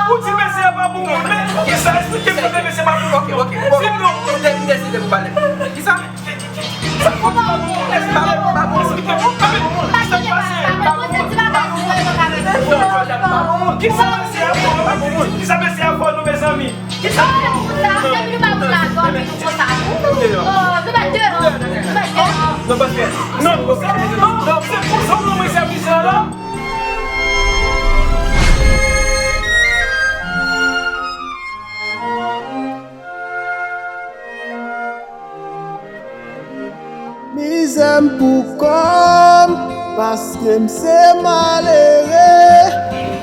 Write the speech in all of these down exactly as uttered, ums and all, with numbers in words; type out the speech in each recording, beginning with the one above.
Ou di mesye a pa bon moun, men poukisa? Esplike m kote mesye pa bon moun. Ok, ok, ok. M de-, m deside pou pale. Kisa? Sa fò pa bon moun, esplike m. Pa bon moun. Esplike m. Pa bon moun. Sa k pase? Pa bon moun. Pa bon moun. Kisa mesye a fè? Pa bon moun. Kisa mesye a fè nou, mezanmi? Kisa? Depi nou pa bon ladan, men nou konsa tou. Oh, nou mèt deyò. Nou mèt deyò. Non, paske, non, non, se konsa nou mwen sèvis la la. Mizè m pou kò m, paske m se malere.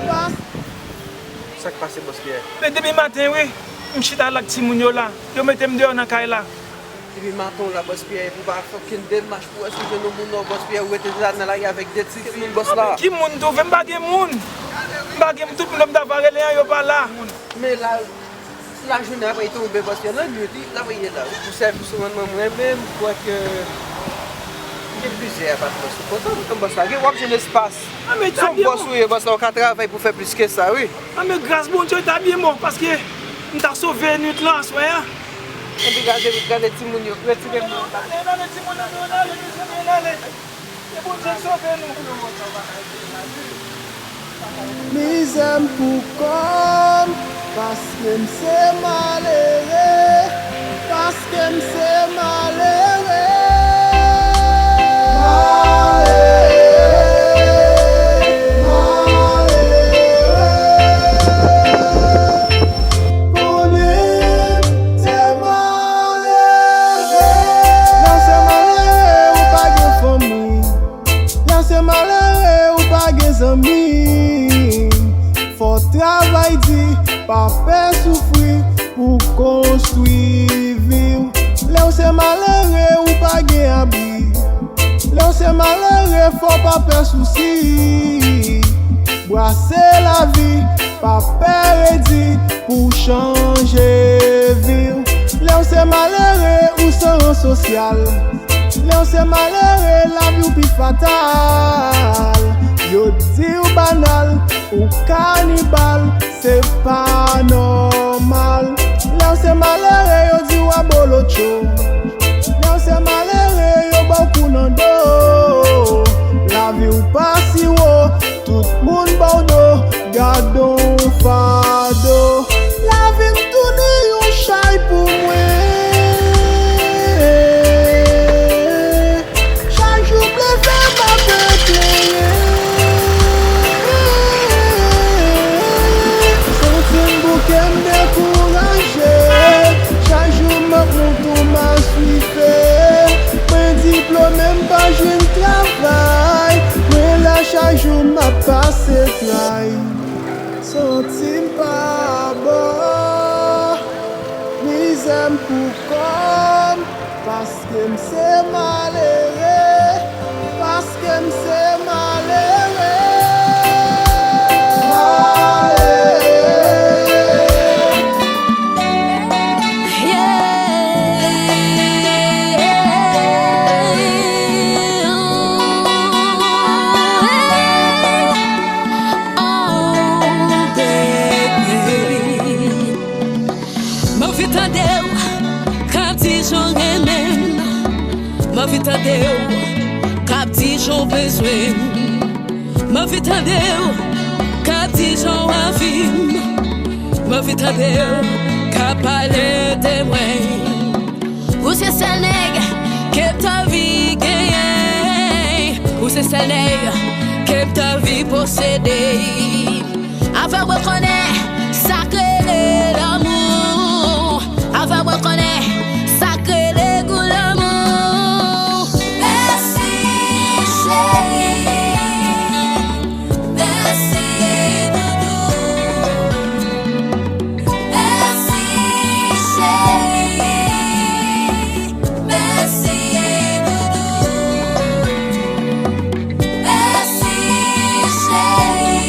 Pas- Sa k pase, Bòs Pyè? Men depi maten, wi, m chita la ak timoun yo la. Yo mete m deyò nan kay la. Depi maten w la, Bòs Pyè, epi w pa fè okenn demach pou wè si w jwenn yon moun non, Bòs Pyè, ou rete la nan lari avèk de ti fi, Bòs la. Ki moun twouve? M pa gen moun. M pa gen tout moun, m ta va rele an, yo pa la. Men la, lajounen apre tonbe, Bòs Pyè, lannwit, li, l ap rete la, wi. Pou sèvis ou rann mwen, mwen menm, m kwè ke gen plizyè apatman sou kont ou, Bòs la. Gen, w ap jwenn espas. Se yon bòs ou ye, Bòs la, ou ka travay pou fè plis ke sa, wi. Anben gras Bondye, ta byen bon, paske m ta sove nwit lan aswè a. Epi gade, gade timoun yo, retire m nan anba. Ann ale, ann ale, timoun nan, ann ale, mezanmi, ann ale. Ke Bondye sove nou. Mizè m pou kò m, paske m se malere, paske m se malere. Malere, malere. Konnen se malere. Lè w se malere, ou pa gen fanmi. Lè w se malere, ou pa gen zanmi. Fò w travay di, pa pè soufri pou w konstwi vi w. Lè w se malere, ou pa gen abri. Lè w se malere, fò w pa pè sousi. Brase lavi, pa pè redi pou w chanje vi w. Lè w se malere, ou san ran sosyal. Lè w se malere, lavi w pi fatal. Yo di w banal, ou kanibal, se pa nòmal. Lè w se malere, yo di w abolotcho. Lè w se malere, yo ba w kou nan do. Lavi w pa si wo, tout moun ba w do. Gad on fado. Lavi m tounen yon chay pou mwen. Chak jou m leve, m ap plenyen. Santi m bouke, m dekouraje. Chak jou m ap moute, m ap swife. Mwen diplome, m pa jwenn travay. Mwen la chak jou, m ap pase tray. Santi m pa bò, mizè m pou kò m, paske m se malere, paske m se malere. Malere. M anvi tande w k ap di jan w renmen m. M anvi tande w k ap di jan w bezwen m. M anvi tande w k ap di jan w anvi m. M anvi tande w k ap pale de mwen. Ou se sèl nèg ke m t anvi genyen. Ou se sèl nèg ke m t anvi posede. Avè w mwen konnen sa k rele lanmou. Avè w mwen konnen sa k rele gou lanmou. Mèsi, cheri. Mèsi, doudou. Mèsi, cheri. Mèsi, doudou. Mèsi, cheri.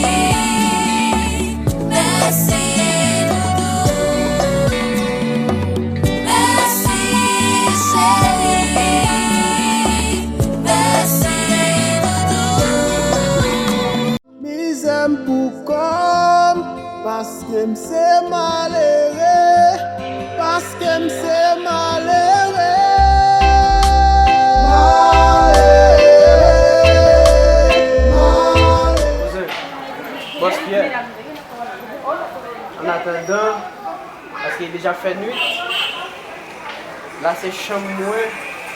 Paske m se malere, paske m se malere. Malere, malere. Bòs Pyè, an atandan, paske li deja fè nwit, la se chanm mwen,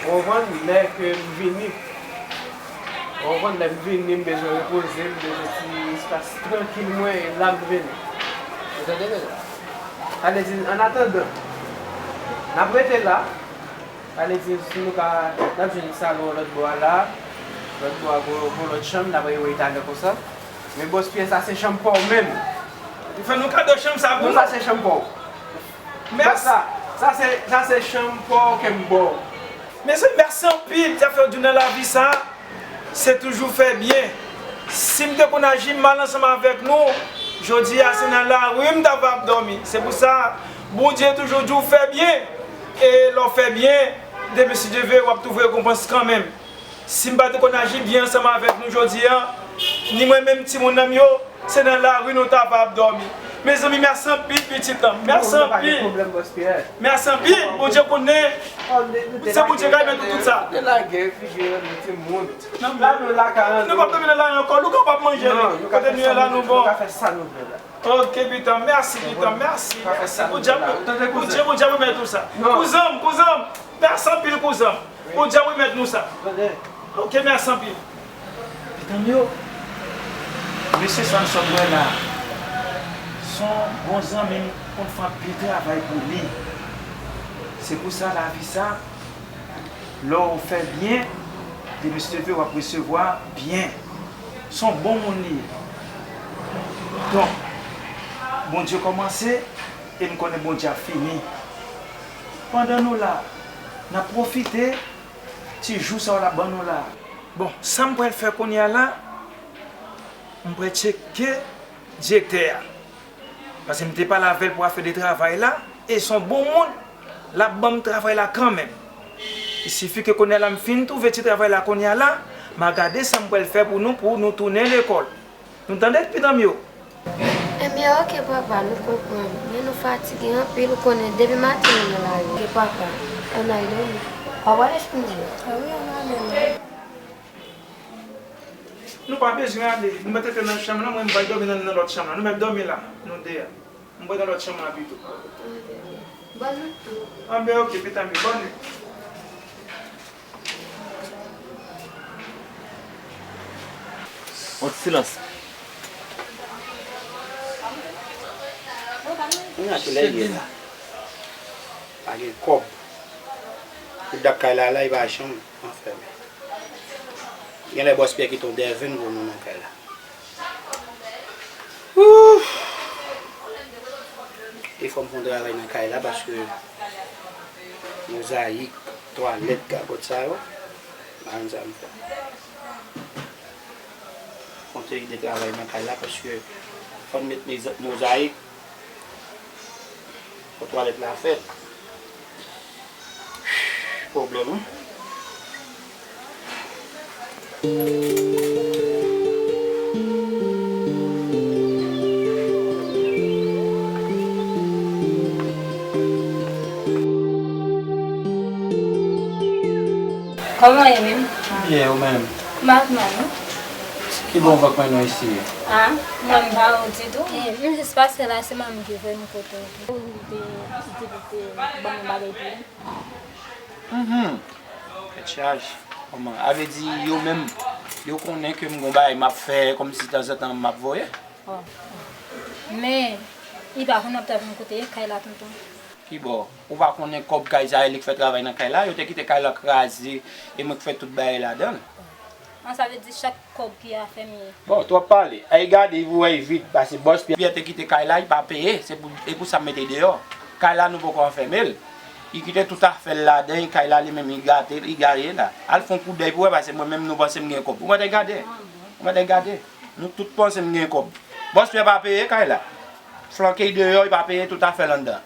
ou konprann, lè ke m vini. Ou konprann, lè m vini, m bezwen repoze, m bezwen ti espas trankil mwen, e la m vini. Ou tande, mesye? Sa vle di, an atandan, n ap rete la. Sa vle di, si nou ka, n ap jwenn salon lòt bò a la, lòt bò a gon, gon lòt chanm, n ap rete la konsa. Men bòs Pyè, sa se chanm pa w menm. Ou fè nou kado chanm sa pou nou? Non, sa se chanm pa w. Mèsi. Sa, sa se, sa se chanm pa w ke m ba w. Mesye, mèsi anpil, sa fè w di nan lavi sa, se toujou fè byen. Si m te konn aji mal ansanm avèk nou, jodi a se nan lari m ta va ap dòmi. Se pou sa, Bondye toujou di w fè byen, e lè w fè byen, demen si Dye vle, w ap twouve rekonpans kanmenm. Si m pa te konn aji byen ansanm avèk nou jodi a, ni mwen menm timoun nan m yo, se nan lari nou ta va ap dòmi. Mezanmi, mèsi anpil, pitit an. Mèsi anpil. Mèsi anpil. Bondye konnen. Se Bondye k ap mete tout sa. Nou p ap dòmi nan lari ankò. Nou kapab manje li. Kote nou ye la, nou bon. Ok, pitan, mèsi, pitan, mèsi, mèsi. Bondye, Bondye, Bondye ap remèt tout sa. Kouzan m, kouzan m. Mèsi anpil, kouzan m. Bondye ap remèt nou sa. Ok, mèsi anpil. Pitan m yo, mesye sa m sot wè la, se yon bon zanmi m, konn fè anpil travay pou li. Se pou sa lavi sa, lè w fè byen, demen si Dye vle w ap resevwa byen. Se yon bon moun li ye. Donk, Bondye kòmanse, e m konnen Bondye ap fini. Pandan nou la, n ap pwofite ti jou sa yo l ap ban nou la. Bon, sa m pral fè kounye a la, m pral tcheke direktè a. Paske m te pale avè l pou afè de travay la, e se yon bon moun, l ap ban m travay la kanmenm. Il sifi ke kounye a la m fin twouve ti travay la kounye a la, m a gade sa m pral fè pou nou, pou nou tounen lekòl. Nou tande, pitan m yo? Ebyen, oke, papa, nou konprann. Men nou fatige anpil, ou konnen, depi maten nou nan lari. Oke, papa, ann al dòmi. Papa, lèfini. A wi, ann ale non. Nou pa bezwen ale. Nou mèt rete nan chanm lan, mwen m pral dòmi nan, nan lòt chanm lan. Nou mèt dòmi la, nou de a. M pral nan lòt chanm lan pito. Bòn nwit tou. Anben, oke, pitan m yo, bòn nwit. On ti silans. Kounye a kilè l ye la? Pa gen kòb. Pou dat kay la la, li pa janm anfèmen. Genlè bòs Pyè kite yon dèvenn pou nou nan kay la. Ouf! E fò m fè yon travay nan kay la paske mozayik, twalèt, gagòt sa yo, m pa konn sa m fè. Fè yon seri de travay nan kay la paske fò n met meza-, mozayik pou twalèt la fèt. Pwoblèm, wi. Kòman w ye menm? Byen, ou menm? M ap mal, wi. Ki bon vag mwen nou isi? A, mwen m pa bon ditou. E, m jis pase la, se manmi ki voye m kote w. Ou te, ou te, ou te ban m bagay pou ou. Mhm. Tèt chaje. Kòman? A vle di yo menm, yo konnen ke m gon bagay m ap fè kòmsi tanzantan m ap voye? Oh. Men, li pa konn ap travay yon kote, kay la tonton. Ki bò? Ou pa konnen kòb kay sa e li k fè travay nan kay la? Yo te kite kay la kraze e mwen k fè tout bagay ladan l. An, sa vle di chak kòb ki afèm ye. Bon, twòp pale. Ay gade, li voye vid, paske bòs Pyè te kite kay la, li pa peye, se pou, e pou sa m mete l deyò. Kay la, nou poko anfèmen l. Li kite tout afè l ladan, e kay la, li menm, li gate, li gaye la. Al fè yon koudèy pou wè, paske mwen menm, nou panse m gen kòb. Ou mèt al gade. Ou mèt al gade. Nou tout panse m gen kòb. Bòs Pyè pa peye kay la. Flanke l deyò, li pa peye tout afè l anndan.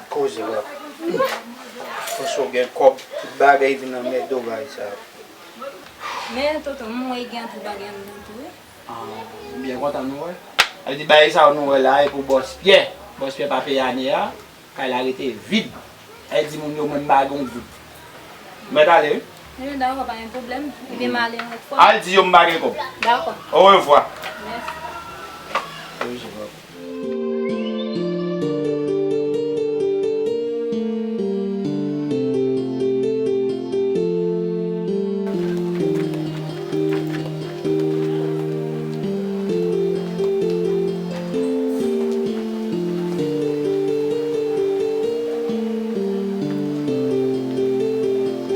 Koze w ap. Panse w gen kòb, tout bagay vin anmède w bagay sa yo. Men tonton, m wè gen anpil bagay anndan tou wi. Ah, m byen kontan nou wè. Sa vle di bagay sa yo nou wè la e pou bòs Pyè. Bòs Pyè pa peye ane a, kay la rete vid. Sa vle di moun yo menm pa gen yon goud. Mèt ale wi. Ebyen, dakò, pa gen pwoblèm. Ebyen, m ale yon lòt fwa. Al di yo m pa gen kòb. Dakò. Orevwa. Mèsi.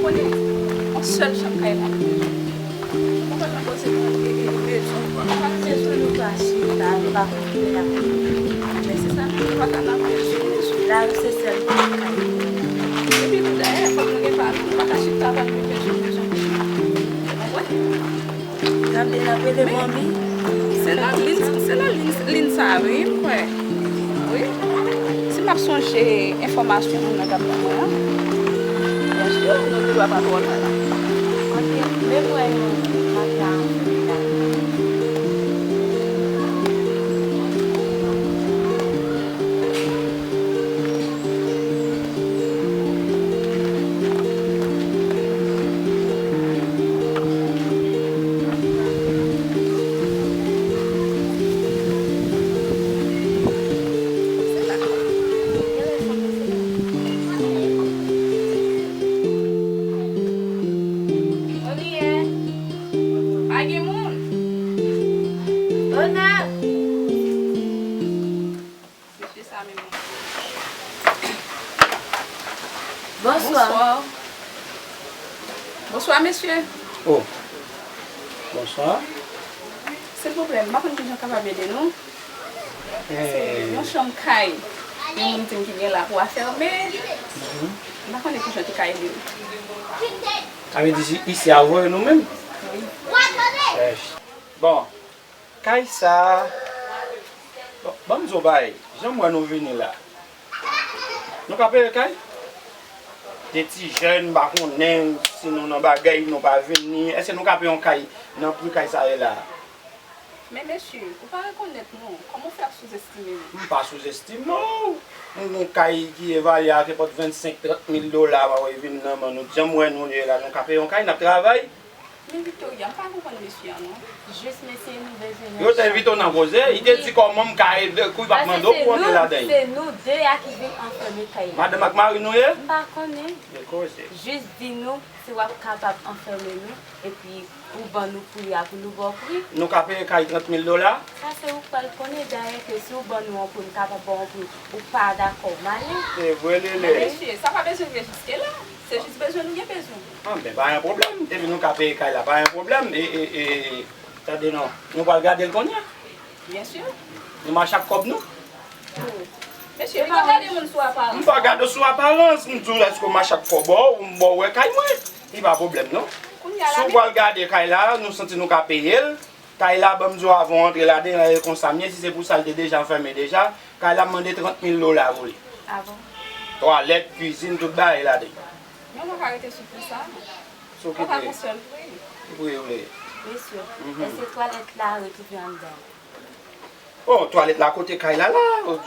Konnen, yon sèl chanm kay la. Mwen pa nan koze mwen, e, e, bezwen. Mwen pa nan bezwen nou pa chita, nou pa kontre la. Men se sa, nou pa ka nan bezwen. Lari se sèl kay. Epi tou dayè, fòk nou gen pa nou, nou pa ka chita pa nou bezwen, bezwen, bezwen. Ou konprann? Gade, l ap rele manmi. Se nan liy, se nan liy, liy sa a, wi, m kwè. Wi. Si m ap sonje enfòmasyon moun nan t ap ban mwen an, byen si, nou gen dwa pa twò lwen la. Ok, men m wè yon maten an. Pa gen moun. Ronald! Mesye sa menm. Bonswa. Bonswa. Bonswa, mesye. Oh. Bonswa. Silvouplè, m pa konn kijan m kapab ede nou. Se yon chanm kay yon moun di m ki gen la pou afèmen. M pa konnen kijan ki ka ede nou. Sa vle di isi a voye nou menm? Wi. Bon, kay sa a, bon, ban m di w bagay, jan m wè nou vini la, nou ka peye kay? De ti jèn, m pa konnen si nou nan bagay, nou pa vini. Èske nou ka peye yon kay nan pri kay sa ye la? Men mesye, ou pa rekonèt nou, kòman w fè ap souzestime nou? M pa souzestime w. Yon, yon kay ki evalye a kenpòt vennsenk, trant mil dola, pa wè vin nan men nou. Jan m wè nou ye la, nou ka peye yon kay, n ap travay. Men Victoria, m pa konprann mesye an non. Jis mesye nou bezwen yon chanm. Yo te envite w nan koze, li te di kòman m ka ede, kou li pa t mande w pou w antre ladan l. Se nou de a ki vin anfème kay la. Madanm ak mari nou ye? M pa konnen. Bèl koze. Jis di nou si w ap kapab anfème nou, epi ou ban nou pri a pou nou ba w pri. Nou ka peye kay trant mil dola? Sa se ou k pral konnen, dayè ke si w ban nou yon pri, m kapab ba w yon pri, ou pa dakò, m ale. Se vre, Lele. Men mesye, sa pa bezwen rive jiske la. Se jis bezwen nou gen bezwen. Ah, men pa gen pwoblèm. Depi nou ka peye kay la, pa gen pwoblèm. E, e, e, tande non. Nou pral gade l kounye a. Byen si. Nou mache ak kòb nou. Mesye, li pa gade moun sou aparans. M pa gade w sou aparans. M di w èske w mache ak kòb ou, m ba w wè kay mwen. Li pa pwoblèm non. Si w pral gade kay la, nou santi nou ka peye l. Kay la, ban m di w avan w antre ladan l, e konsa m ye, si se pou sa l te deja fèmen deja, kay la ap mande trant mil dola pou li. Ah bon? Twalèt, kwizin, tout bagay ladan l. Men w pa ka rete sou pri sa. Sou ki pri? Ou pa gon sèl pri. Ki pri w vle? Mesye, èske twalèt la retwouve anndan? Bon, twalèt la kote kay la la,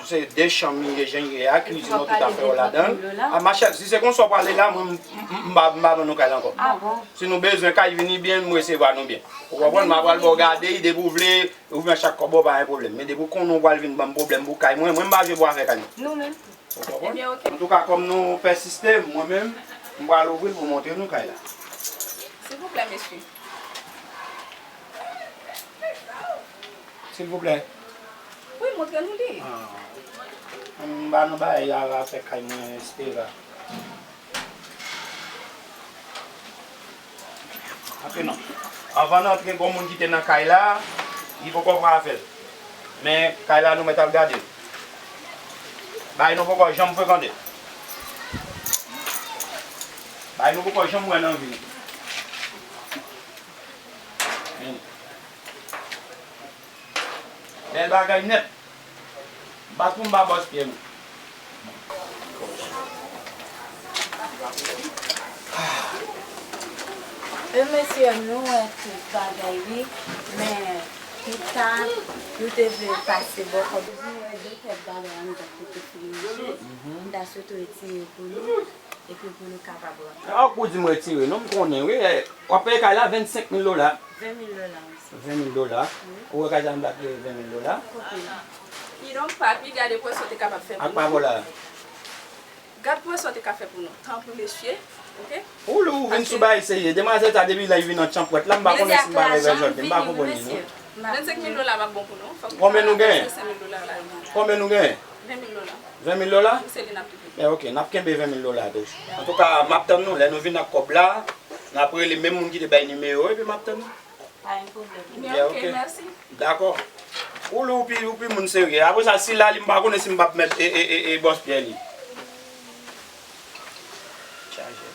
se de chanm li ye, jan l ye a, kwizin ou tout afè w ladan l. A machè, si se konsa w prale la, mwen, m, m, m pa, m pa ban nou kay la ankò. Ah bon? Si nou bezwen kay, vini byen, m resevwa nou byen. Ou konprann? M a pral ba w gade, depi w vle, ou vin ak chak kòb ou, pa gen pwoblèm. Men depi w konnen w pral vin ban m pwoblèm pou kay mwen, mwen m pa jwe pou afè kay mwen. Nou menm tou. Ou konprann? Ebyen, oke. Antouka, kòm nou pèsiste, mwen menm, m pral ouvri l pou montre nou kay la. Silvouplè, mesye. Silvouplè. Wi, montre nou li. Ah. M pa nan bagay a, afè kay mwen, Estera. Antre non. Anvan n antre, gon moun ki te nan kay la, li poko pran afè l. Men kay la, nou mèt al gade l. Bagay nou poko janm frekante. Bagay nou poko janm wè nan vi nou. Men. Bèl bagay nèt. Bat pou m ba bòs Pyè m. E mesye, nou wè tout bagay wi, men Eta, nou te vle pase bò kòb. Nou wè de tèt bagay anndan ki te fini mache. M ta swete w retire pou nou, epi pou nou kapab rantre. Ah, ou di m retire, non, m konnen, wi. Eh, w ap peye kay la vennsenk mil dola. Ven mil dola, mesye. Ven mil dola. Wi. Ou wè kay sa m ta peye ven mil dola. Kidonk, papi, gade pwès ou te kapab fè pou nou. Ak pa vola. Gad pwen sa w te ka fè pou nou. Tanpri, mesye. Oke? Ou lou, ou vin sou bagay serye. Demwazèl sa, depi lè l vin an chanpwèt la, m pa konnen si m pa revè jòt li. M pa konprann li, non. Vennsenk mil dola p ap bon pou nou. Fòk nou... Konbyen nou genyen? Vennsenk mil dola la, wi. Konbyen nou genyen? Ven mil dola. Ven mil dola? Wi, se li n ap touche. Ben, oke, n ap kenbe ven mil dola tou. Antouka, m ap tann nou. Lè nou vin ak kòb la, n ap rele menm moun ki te bay nimewo, epi m ap tann nou. Pa gen pwoblèm. Byen, oke, mèsi. Dakò. Ou lou, ou pi, ou pi moun serye. Apre sa, si l ale, m pa konnen si m p ap mèt, e, e, e, e, bòs Pyè li. Chaje.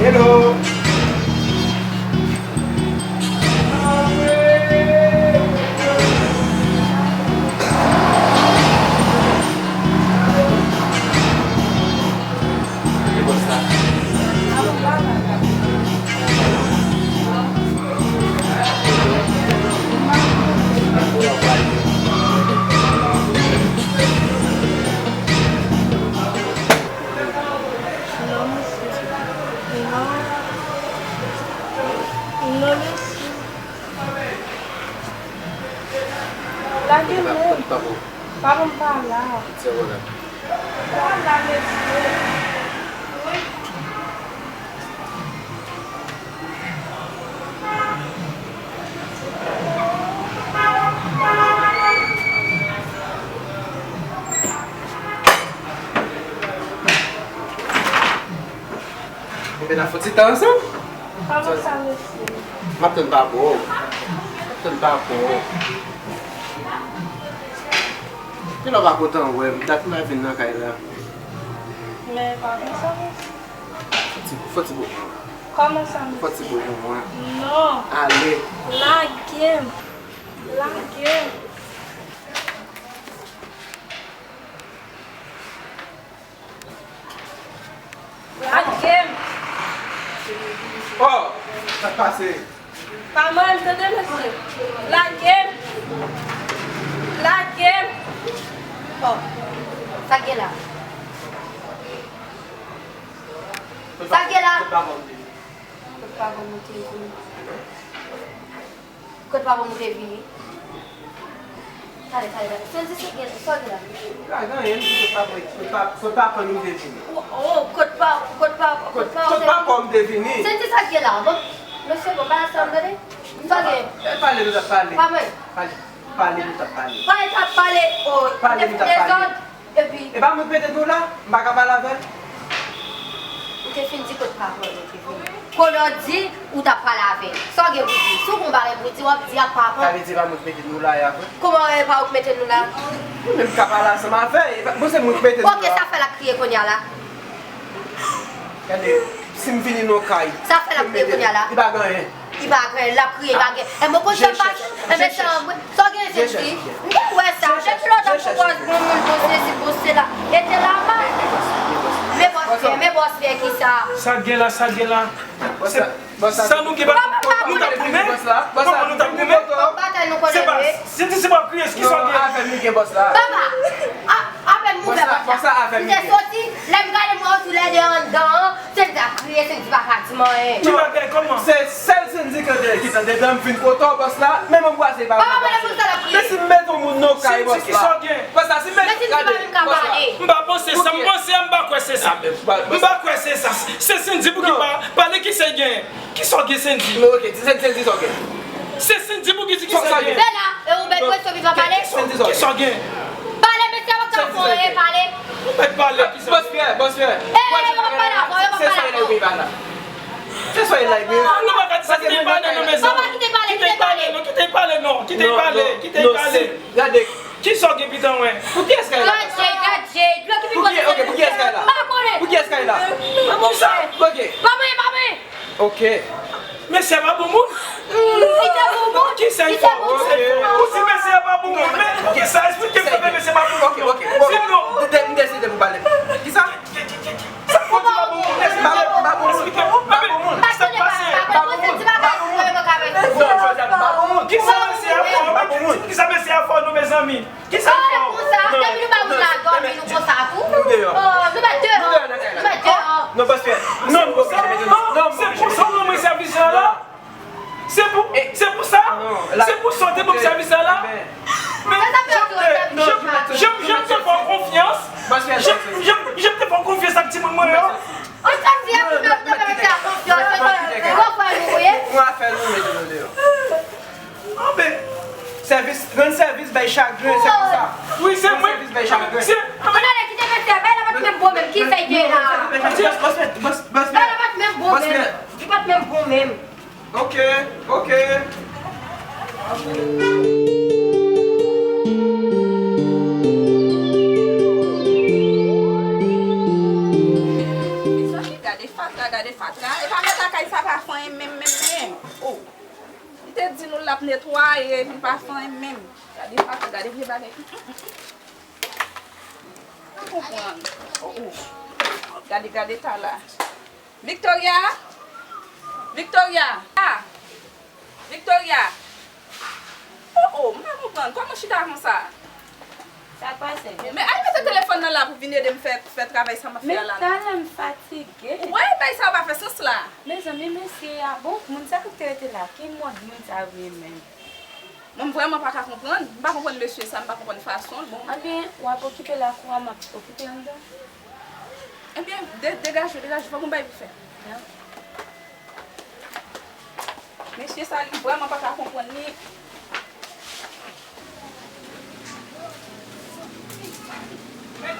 Hello. Non, mesye. Non. Non, mesye. Lage men. Pa bon, pa la. Pa la, mesye. Enben, n a fè yon ti tan ansanm. Kòman sa, mesye? M ap tann pa bon. M ap tann pa bon. Kilè w pa kontan wè m? Dat m pa vin nan kay la. Men pa konsa, mesye. Fò ti, fò ti bon. Kòman sa, mesye? Fò ti bon pou mwen. Non. Ale. Lage m. Lage m. Lage m! Oh, sa k pase? Pa manyen m tande, mesye. Lage m! Lage m! Oh, sa k gen la? Sa k gen la? Kot pa bon nou te vini? Kot pa bon nou te vini? Talè, talè, talè. Sèl di se gen, sa w gen la? Pa gen anyen, m di kot pa bon, kot pa, kot pa bon nou te vini. Oh, oh, kot pa, kot pa, kot pa, kot pa bon m te vini. Sèl di sa k gen la. Bon, mesye, bon, pa ansanm, tande. Sa w gen? E pale, nou t ap pale. Pa mwen. Pale, pale, nou t ap pale. Pale, t ap pale. Oh, pale, nou t ap pale. Dezòd. Epi. E pa mwen k mete nou la, m pa ka pale avè l. Ou te fin di kot pa bon nou te vini. Kounye a w di ou t ap pale avè l. Sa w gen pou di? Si w gen yon bagay pou di, w ap di ak pa bon. Sa vle di e pa mwen k mete nou la, e a vre? Kòman e pa ou k mete nou la? Mwen menm m ka pale ansanm avè l, e pa, bon, se mwen k mete nou la. Ok, sa fè l ap kriye kounye a la? Gade, si m vini nan kay, sa fè l ap kriye kounye a la? Li pa gen anyen. Li pa gen, l ap kriye, li pa gen. E mwen konn sa pase, e mesye, sa w gen Senti? M te wè sa. Depi lontan pou bòs bon moun, bon sesi, bon sela. E te la pa. Men bòs fè, men bòs fè ki sa? Sa k gen la, sa k gen la? Se sa nou gen pa, nou t ap goumen? Kòman nou t ap goumen? Se pa, Senti se pa kriye, ki sa w gen? Papa, a, apèn m ouvè pòt la. M te soti, lè m gade m wè yo toulède anndan an, Senti ap kriye, Senti pa ka di m anyen. Ki bagay, kòman? Se sèl Senti ki tande, ki tande, lè m vin kote w, bòs la, men mwen kwaze pa mwen kwaze. Men si m mete yon moun nan kay, bòs la. Bòs la, si m mete, gade, bòs la. M pa panse sa, m panse a, m pa kwè se sa. M pa kwè se sa. Se Senti pou ki pa pale, ki sa l gen? Ki sa w gen, Senti? Men oke, di Senti, Senti sa w gen. Se Senti pou ki di ki sa l gen. Bela, e ou mèt presyon ki va pale? Ki sa w gen? Pale, mesye, w ap fè anyen, pale. Ou mèt pale, ki sa w gen? Bòs Pyè, bòs Pyè. E, yo p ap pale avè w, yo p ap pale avè w. Se sa w gen la, wi, bala. Se sa w gen la, wi. Nou pa ka Sa kite l pale non, mezanmi. Papa, kite l pale, kite l pale. Kite l pale non, kite l pale, kite l pale, kite l pale. Gade. Kisa w gen pitan wè? Pou kiyès kay la? Gade, gade, gade ki pi gwo. Pou ki, ok, pou kiyès kay la? M pa konnen. Pou kiyès kay la? Pou sa. Ok. Pa mwen, pa mwen. Ok. Mesye a pa bon moun. Li te bon moun. Kisa l fè w? Ou di mesye a pa bon moun. Men kisa? Esplike m sa, mesye a pa bon moun. Ok, ok. Di m non. M deside pou pale. Kisa? Sa k fè w di pa bon moun? Mesye pa bon moun. Esplike m. Pa bon moun. Sa k pase? Pa bon moun. Pa bon moun. Kisa mesye a fè w? Kisa mesye a fè w non, mezanmi? Kisa l fè w? Konsa, depi nou pa vin ladan, nou konsa tou. Nou deyò. Oh, nou mèt deyò. Nou mèt deyò. Non, paske non, se pou sa w ban mwen sèvis la la. Se pou, se pou sa? Se pou sa w te ban m sèvis la la? Men jan m te, jan, jan, jan m te fè w konfyans, jan, jan, jan m te fè w konfyans ak timoun mwen yo. Ou sòti a pou nou te fè mesye a konfyans, se gwo frè nou ye. Yon afè nou mete nou deyò. Anben, sèvis, rann sèvis bay chagren, se pou sa. Wi, se mwen. Rann sèvis bay chagren. Ann ale kite mesye a, bay la pa t menm bon menm, ki fè l gen la? Bòs, bòs, bòs, bòs, bòs, bay la pa t menm bon menm. Li pa t menm bon menm. Ok, ok. Gade fatra, gade fatra. E pa met lakay sa pa fanyen menm, menm, menm. Oh. Li te di nou l ap netwaye, epi l pa fè anyen menm. Gade fatra, gade vye bagay. Pa konprann. Oh, oh. Gade, gade eta l la. Victoria! Victoria! Ah! Victoria! Oh, oh, m pa konprann. Kòman w chita konsa? Sa k pase? Men al mete telefòn nan la pou vin ede m fè, fè travay sa m ap fè a la. Men talè m fatige. Ou wè, bagay sa yo pa fè sans la. Mezanmi, mesye a bon moun, sa pou te rete la? Ki mòd moun sa yo ye menm? Mwen, m vrèman pa ka konprann. M pa konprann mesye sa, m pa konprann fason l. Bon. Anben, w ap okipe lakou a, m ap okipe anndan. Ebyen, de-, degaje w, degaje w, fòk m bay pou fè. Mesye sa, li vrèman pa ka konprann li.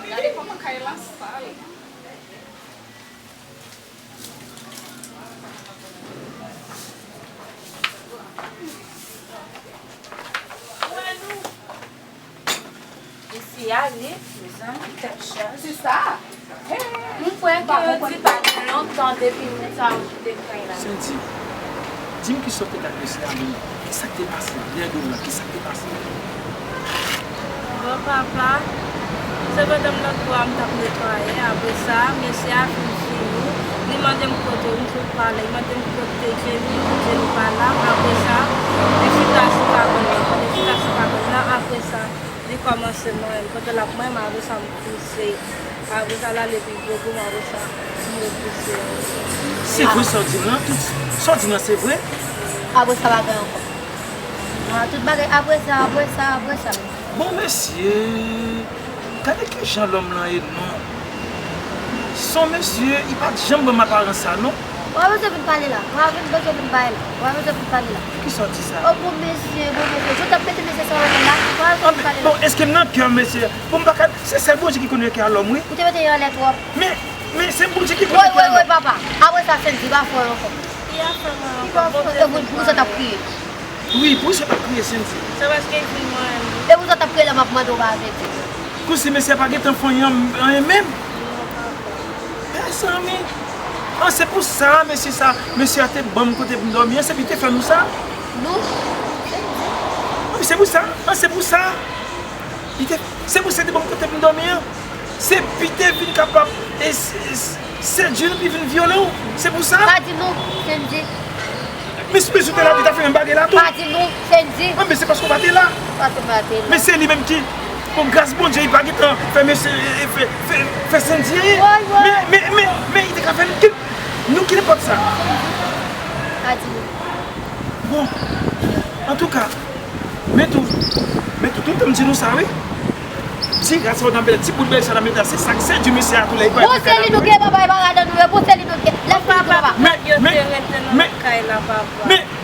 Gade kòman kay la sal. Isi a li, mezanmi, tèt chaje. Sista. M kwè ke yo di pa gen lontan depi moun sa yo kite kay la. Sendy, di m kisa w te t ak mesye a menm? Kisa k te pase deyò dlo a? Kisa k te pase? Bon, papa, se pandan m lòtbò a m t ap netwaye. Apre sa, mesye a fin fini. Li mande m kote m sot pale. Li mande m kote Jenny, li di Jenny pa la. Apre sa, li chita sou kabann nan. Li chita sou kabann nan. Apre sa, li kòmanse manyen m. Pandan l ap manyen m, apre sa, m pouse. Apre sa, l ale pi gwo pou m, apre sa, m repouse. Se vre sa w di m lan? Tout sa w di m lan, se vre? Apre sa, pa gen ankò. Nan tout bagay, apre sa, apre sa, apre sa. Bon, mesye, gade kijan lòm lan ye non. Se yon mesye, li pa t janm ban m aparans sa non. Ou pa bezwen vin pale la. Ou pa vin bezwen vin pale la. Ou pa bezwen vin pale la. Poukisa w di sa? O bon mesye, bon mesye. Ou t ap mete mesye sa w anlè la. Ou pa bezwen vin pale la. Bon, èske m nan kè mesye? Bon, m pa ka, se sèl Bondye ki konnen kè a lòm, wi. Ou te mete yo anlè twòp. Men, men se Bondye ki konnen kè a lòm. Woy, woy, woy, papa. Apre sa, Sendy, pa fè ankò. Ki afè mwen ankò? Bon, e pou, poukisa w t ap kriye? Wi, poukisa w t ap kriye, Sendy? Se paske l fin manyen m. E poukisa w t ap kriye lè m ap mande w pa vle di? Kousi mesye a pa gentan fè anyen, anyen menm. Mezanmi. An, se pou sa, mesye sa, mesye a te ban m kote pou m dòmi an, se pou li te fè nou sa. Nou? Wi, se pou sa. An, se pou sa. Li te, se pou sa li te ban m kote pou m dòmi an. Se pou li te vin kapab, e, se, se, sedui nou, pou li vin vyole w. Se pou sa. Pa di nou, Sendy. Men si mesye w te la, li ta fè menm bagay la tou. Pa di nou, Sendy. An, men se paske w pa te la. Paske m pa te la. Men se li menm ki, bon, gras Bondye, li pa gentan fè mesye, e, e, fè, fè, fè Sendy anyen. Woy, woy. Men, men, men, men li te ka fè nou ki, nou ki nenpòt sa. Pa di nou. Bon, antouka, men tou, men tou, tout tan m di nou sa, wi. Ti rad sa w nan bèl, ti bout bèl sa nan mete la, se sa k sedui mesye a tou lè li pa. Bon, se li nou gen, papa, e pa rad nou ye, bon, se li nou gen. Lè fini, papa. Men, men, men,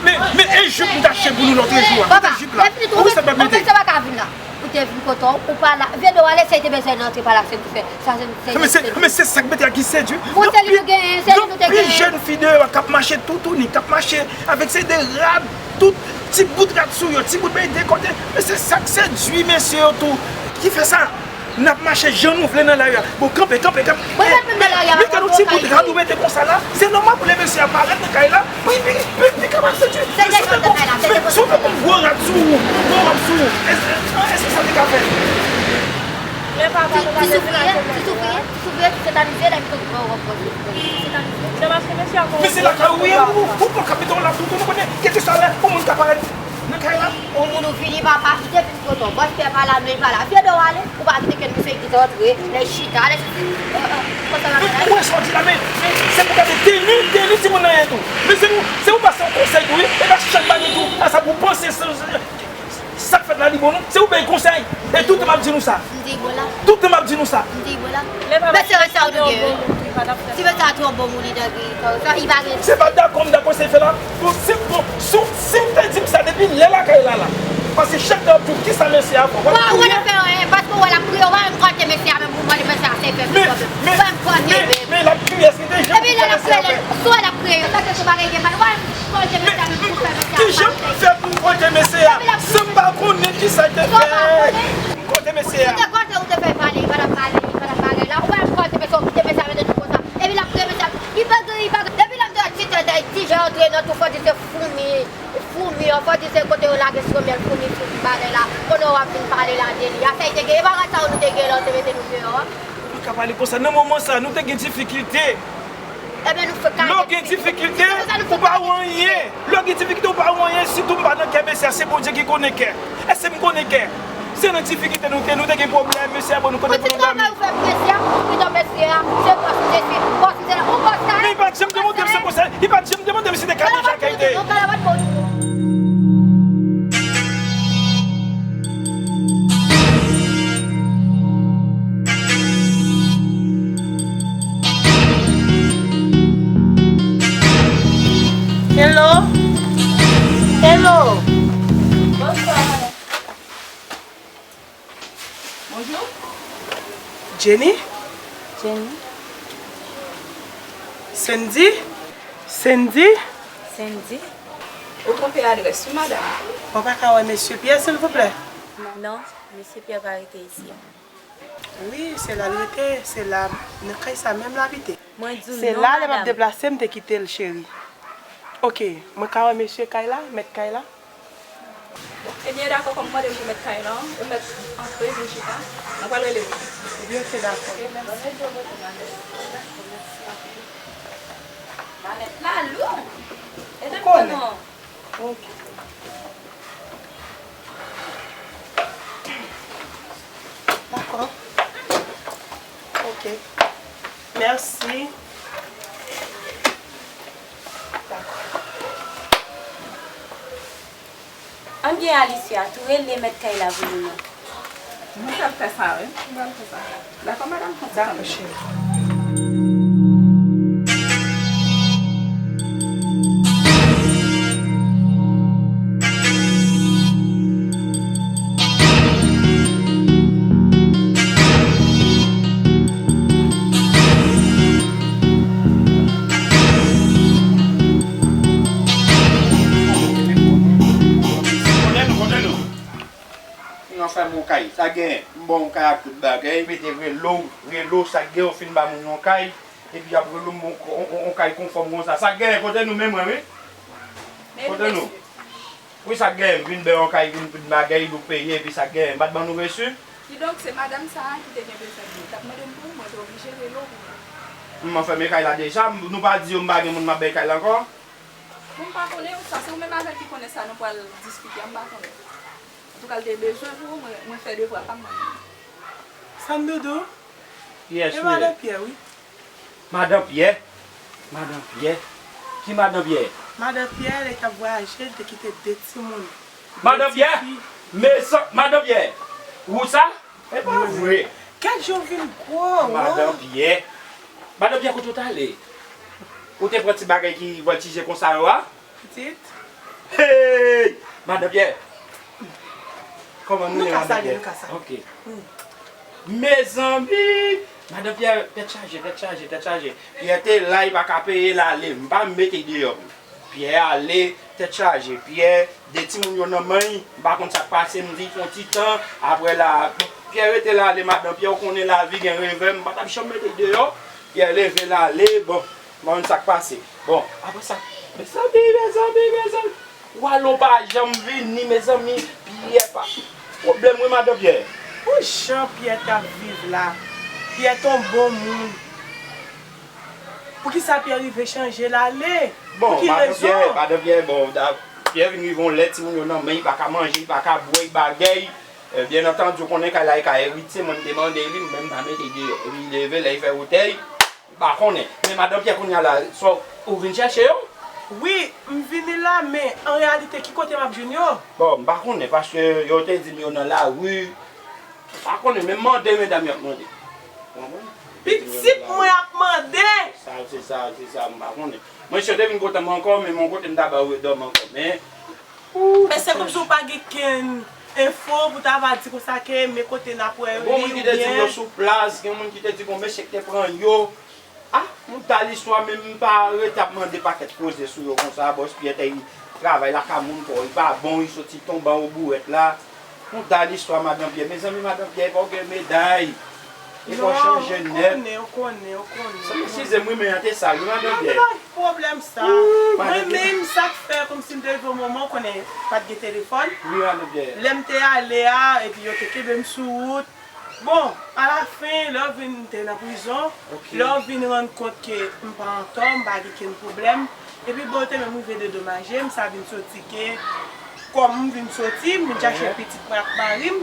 men, men, e jip m t achte pou nou lòt jou a? Kote jip la? Ou sa pa mete? Papa, lè fini, ou pa ka vin la. Ou Te vin kote w, ou pa la. Vye do ale, se te bezwen nan, te pa la, se te fè. Sa se, se, men se, men se sa k mete a ki sedui. Bon, se li nou genyen, se li nou te genyen. Yon pil jèn fi deyò k ap mache toutouni, k ap mache avèk se de rad, tout ti bout rad sou yo, ti bout bay de kote. Men se sa k sedui mesye yo tou. Ki fè sa? N ap mache jan nou vle nan lari a. Bon, kanpe, kanpe, kanpe. Mwen pa t menm nan lari a, men gade yon ti bout rad ou mete konsa la. Se nòmal pou lè mesye a parèt nan kay la. Wi, wi, wi, li kapab sedui. Se de gwo rad nan kay la, se de gwo rad. Men si w fè yon gwo rad sou ou, gwo rad sou ou, èske, èske sa te ka fèt? Ti, ti soufriye, ti soufriye, ti soufriye, ti sotanize, lè m tonbe, wè, wè, wè, ti sotanize. Se paske mesye a gon... Men se lakay ou ye, ou, ou pran kapital la, tout moun konnen, kèlkeswa lè, yon moun ka parèt nan kay la. Yon moun ou vini, papa, kite vin kote w. Bòs pè pa la, men pa la. Vye do ale, ou pa kite ke misye ki te antre, lè chita, lè soti. Konsa la, men, ou wè sa w di la, men, men, se pou gade teni, teni timoun nan ye tou. Men se ou, se ou pase yon konsèy tou, wi. E pa chak bagay tou, a sa pou panse, se, se, sa k fèt la, li bon, non? Se ou bay konsèy. E tout tan m ap di nou sa. M di bon la. Tout tan m ap di nou sa. M di bon la. Men se sa ou te gen. Ti mesye a twò bon moun li dèyè sa, li pa gen. Se pa dakò, m dakò, se fè la. Bon, si, bon, si, si w te di m sa depi lè lakay la la. Paske chak lè w ap di w kisa mesye a fè. Bon, ou wè l ap fè anyen, paske ou wè l ap kriye, ou pa menm kote mesye a menm pou mande mesye a se fè pwoblèm. Ou pa menm kote menm. Men l ap kriye, èske te janm... Epi lè l ap kriye, sou wè l ap kriye yo, sa se sou bagay gen mal, ou pa menm kote mesye a menm pou fè mesye a sa. Ki jan m fè pou m kote mesye a? San m pa konnen kisa l te fè. Kote mesye a. Ou te kote, ou te fè pale, li pa t ap pale, li pa t ap pale la. Ou pa menm kote mesye, ou kite mesye a mete nou konsa. Epi l ap kriye mesye a. Li pa kriye, li pa kriye. Depi lè m te wè ti tèt, ti jan antre nan tou fò di se foumi, foumi an, fò di se kote yo lage somyèl, foumi, foumi bagay la. Kounye a w ap vin pale la de li. Afè l te gen, e bagay sa yo nou te gen lè w te mete nou deyò a. Ou pa ka pale konsa. Nan moman sa, nou te gen difikilte. Ebyen, nou fè kare. Lè w gen difikilte, ou pa wè anyen. Lè w gen difikilte, ou pa wè anyen. Sitou m pa nan kè mesye a, se Bondye ki konnen kè. Èske m konnen kè? Se nan difikilte nou te, nou te gen pwoblèm, mesye a, bon, nou konnen pou nou dòmi. Ou fè mesye a, ou kite mesye a, se bòs ou te si, bòs ou te la, ou bòs la. Men li pa t janm te montre m se konsa, li pa t janm te montre m se te Kadejak li te ye. Hello? Hello? Bonswa, madanm. Bonjou. Jenny? Jenny. Sandy? Sandy? Sandy? Ou twonpe adrès wi, madanm. Mwen pa ka wè mesye Pierre, silvouplè? Non, mesye Pierre pa rete isi. Wi, se la l rete, se la, nan kay sa menm l abite. Mwen di w non, madanm. Se la, lè m ap deplase, m te kite l, cheri. Oke, mwen ka wè mesye kay la, mèt kay la? Ebyen, dakò, kòm ou mande m pou mèt kay la, ou mèt antre, vin chita. Mwen pral rele w. Ebyen, oke, dakò. Oke, mèsi. Malèt la lou. Ou konnen. Oke. Dakò. Oke. Mèsi. Dakò. Ann gen Alicia tou, rele mèt kay la pou nou non. Mwen pral fè sa, wi. Mwen pral fè sa. Dakò, madanm? Dakò, cheri. Kote nou, kote nou? Yon fè m yon kay. Sa gen, m ba w yon kay ak tout bagay. Pete rele w, rele w, sa gen, w fin ba moun yon kay. Epi y ap rele w, m yon, yon, yon kay konfòm konsa. Sa gen, kote nou, men mwen, wi. Kote nou? Wi, sa gen, m vin ba w yon kay, vin tout bagay, nou peye, epi sa gen, m pa t ban nou resi. Kidonk, se madanm sa a ki te gen bezwen dlo. T ap mande m pou ou, mwen te oblije rele w pou mwen. M fèmen kay la deja, m, nou pa di yo m pa gen moun m ap bay kay la ankò? Bon, m pa konnen, sa se ou menm avè l ki konnen sa, nou pral diskite a, m pa konnen. Antouka, l te bezwen pou ou, mwen, mwen fè devwa pa m mwen menm. Sandoudou? Yes, wi. E madan Pyè, wi. Madan Pyè? Madan Pyè? Ki madan Pyè? Madan Pyè, lè l t ap vwayaje, l te kite de timoun. Madan Pyè? De tifi. Mezan, madan Pyè? Ou sa? E pa vre. Gad jan w vin gwo, wi. Madan Pyè. Madan Pyè, kote w t ale? Ou te pran ti bagay ki vòltije konsa yo a? Pitit. Hey! Madan Pyè. Kòman nou ye, madanm Pyè? Nou ka salye, nou ka salye. Ok. Mezanmi! Madanm Pyè, tèt chaje, tèt chaje, tèt chaje. Pyè te la, li pa ka peye l ale. M pa mete l deyò. Pyè ale, tèt chaje. Pyè, de timoun yo nan men l, m pa konn sa k pase, m di l fè yon ti tan. Apre la, Pyè rete la ale, madanm Pyè, ou konnen lavi gen revè, m pa t ap janm mete l deyò. Pyè leve l ale, bon, m pa konn sa k pase. Bon, apre sa, mezanmi, mezanmi, mezanmi. Walon pa janm vini, mezanmi. Pyè pa. Pwoblèm wi, madanm Pyè. Pou jan Pyè t ap viv la, Pyè t on bon moun. Poukisa Pyè rive chanje l ale? Bon, madanm Pyè, madanm Pyè, bon, da, Pyè vin rive yon lè, timoun yo nan men, li pa ka manje, li pa ka bwè, li bagay. Eh, byen antandi, ou konnen kay la, li ka eritye, mwen m te mande li, mwen m pa mete l deyò. Epi li leve, lè li fè wotè, m pa konnen. Men madanm Pyè kounye a la, sa w, ou vin chèche yo? Wi, m vini la, men an reyalite, ki kote m ap jwenn yo? Bon, m pa konnen, paske yo te di m yo nan lari. M pa konnen, men m mande medam yo ap mande. Ou konprann? Pitit mwen ap mande! Sa, se sa, se sa, m pa konnen. Mwen, si yo te vin kote m ankò, men mwen kote m ta ba yo dòmi ankò. Men, Men se kòmsi w pa gen kenn enfo pou ta va di konsa ke men kote n ap wè li oubyen. Gen moun ki te di m yo sou plas, gen moun ki te di gon mesye ki te pran yo. Ah, m ta listwa, men m pa rete ap mande pakèt koze sou yo konsa. Bòs Pyè te travay lakay moun, kò li pa bon, li soti tonbe anwo bourèt la. M ta listwa madanm Pyè. Mezanmi, madanm Pyè, e pa w gen meday. E pa w chanje nèt. Ou konnen, ou konnen, ou konnen. Sa m eskize m wi, men an te sal wi, madanm Pyè. Pwoblèm sa. Mwen menm, sa k fè kòmsi m te rive yon moman, ou konnen, pa t gen telefòn. Wi, madanm Pyè. Lè m te ale a, epi yo te kenbe m sou wout. Bon, alafen, lè w vin, m te nan prizon. Lè w vin rann kont ke m pa antò, m pa gen kenn pwoblèm. Epi bon, yo te menm rive dedomaje m, sa vin soti ke, kòm m vin soti, m vin chache pitit mwen ak mari m,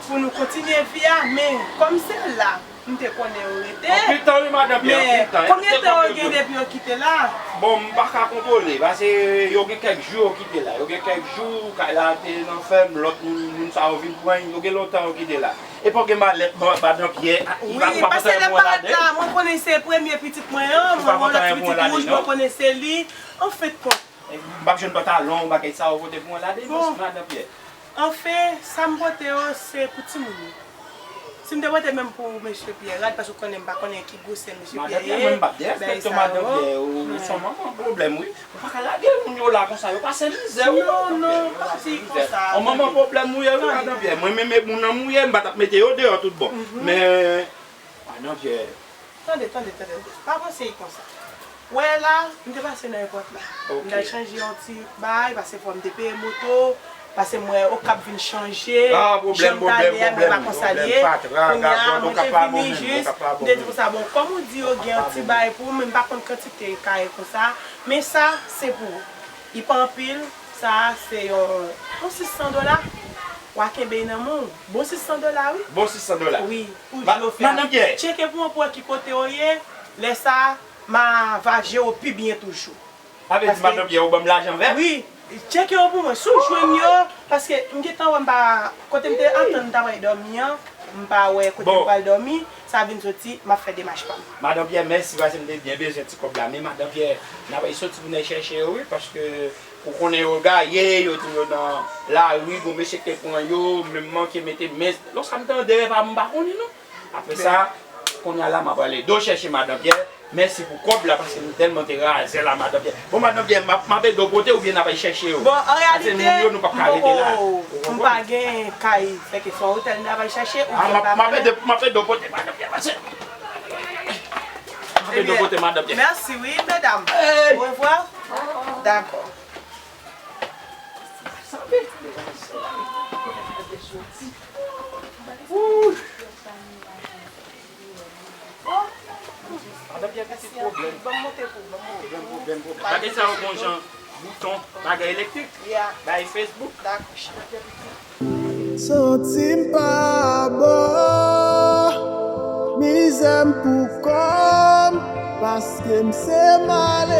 pou nou kontinye vi a, men kòm se la, m te konnen yo rete. Anpil tan wi, madanm Pyè, anpil tan. Men konbyen tan yo gen depi yo kite la? Bon, m pa ka kontwole, paske yo gen kèk jou yo kite la. Yo gen kèk jou, kay la te nan fèm, lòt moun, moun sa yo vin pran, yo gen lontan yo kite la. Epi w gen malèt, madanm Pyè, a, li pa, ou pa kontan yon malèt la, mwen konnen se premye pitit mwen an, mwen gen yon lòt pitit wouj, mwen konnen se li. Anfendkont, M p ap jwenn pantalon, bagay sa yo pote pou mwen la, de, madanm Pyè. Anfen, sa m pote yo, se pou timoun yo. Si m te pote menm pou mesye Pyè rad, paske w konnen m pa konnen ki gwosè mesye Pyè ye, bagay sa yo. Madanm Pyè, mwen m p ap derespekte w, madanm Pyè, ou, ou se yon manman pwoblèm, wi. Ou pa ka lage moun yo la konsa, yo pase mizè, wi, madanm Pyè. Non, non, pa di konsa. Yon manman pwoblèm ou ye, wi, madanm Pyè. Mwen menm e moun nan m ou ye, m pa t ap mete yo deyò tout bon. Men, madanm Pyè. Tande, tande, tande, tande. Pa panse l konsa. Wè la, m te pase nan èpòt la. M t al chanje yon ti bagay, paske fò m te peye moto, paske m wè Okap vin chanje, jan m t ale a, m pa konsa l ye. Kounye a, mwen te vini jis, m te di konsa, bon, kòm ou di yo gen yon ti bagay pou ou, men m pa konn kantite kare konsa, men sa, se pou ou. Li pa anpil, sa a se yon, yon sis san dola. W a kenbe l nan men w. Bon sis san dola, wi. Bon sis san dola. Wi, pou je ofè a. Madanm Pyè. Tcheke pou mwen pou wè ki kote yo ye. Lè sa a, m a va jere w pi byen toujou. Sa vle di, madanm Pyè, ou ban m lajan vè? Wi. Tcheke yo pou mwen. Si w jwenn yo, paske m gentan wè m pa, kote m te antann m ta pral dòmi an, m pa wè kote m pral dòmi. Sa vin soti, m ap fè demach pa m. Madanm Pyè, mèsi, paske m te byen bezwen ti kòb la. Men madanm Pyè, n ap soti pou n al chèche yo, wi, paske ou konnen yo gaye, yo di yo nan lari, gon mesye ki te pran yo, menm manke mete men. Lòt sa m tande, e pa m pa konnen, non. Apre sa, kounye a la, m ap ale do chèche madanm Pyè. Mèsi pou kòb la, paske m tèlman te razè la, madanm Pyè. Bon, madanm Pyè, m ap, m ap ede w pote oubyen n ap al chèche yo? Bon, an reyalite, m poko, m pa gen kay, fè ke se yon otèl n ap al chache, oubyen m pa konnen. M ap ede, m ap ede w pote, madanm Pyè, pase. M ap ede w pote, madanm Pyè. Mèsi, wi, medam. Orevwa. Dakò. Madanm Pyè, pitit pwoblèm. Pwoblèm, pwoblèm, pwoblèm. Bagay sa yo gon jan bouton, bagay elektrik. Bay Facebook. Santi m pa bò, mizè m pou kò m, paske m se malere.